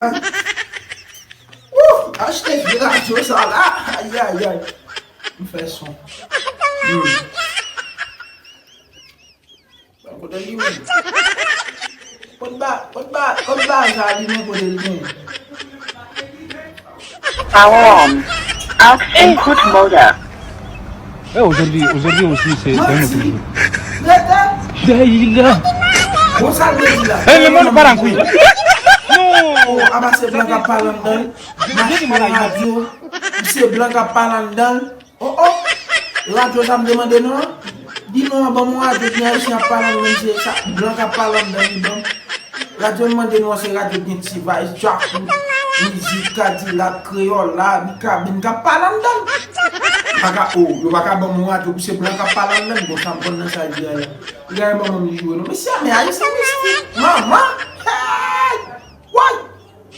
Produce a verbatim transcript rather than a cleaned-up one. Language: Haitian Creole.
Ou achte vye radyo sa la. Ayayay. M fè son. Hmm. Bon, kote li menm? Kot ba, kot ba, kot ba sa li menm kote li menm? Power on. Aux input mode. Eh, aujourd'hui, aujourd'hui aussi, c'est c'est un autre jour. Rete. Daïla. Bon, sa l te di la. Eh, le monde part en couille. Non. Oh, a pa se blan k ap pale anndan l. Mache radyo. Se blan k ap pale anndan l. Oh, oh. Radyo sa m te mande non an. Di non an ban m yon radyo ki ayisyen ap pale anndan l, se sa blan k ap pale anndan l li ban m. Radyo m mande non an se radyo gen ti vayis, djakout, mizik, kadilak, kreyòl la, kabin k ap pale anndan l. Pa ka, oh, yo pa ka ban m yon radyo pou se blan k ap pale anndan l. Bon, sa m konn nan sa l di a la. Li ka ban m li jwe non. Mesye, men ayisyen mistik. Manman.